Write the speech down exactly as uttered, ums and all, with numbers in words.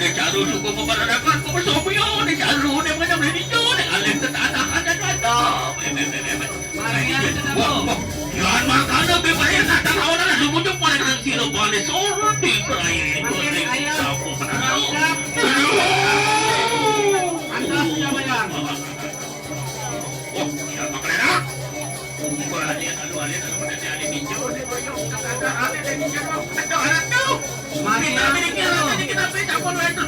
Caru suku pemadakan, pemesomio, ni caru ni macam ni, ni, ni, alih ke tanah, ada, ada. Wah, wah. Yan mangkana bebayar datang lawan anak, sumujung pada kena sila balik sorot di peraya ini. Aduh. Aduh. Oh, ya, makan enak. Wah, dia lalu, dia lalu, dia ada bincang, dia boyong, ada, ada, ada bincang, ada, ada tu. Mari kita, kita, kita, kita, kita, kita,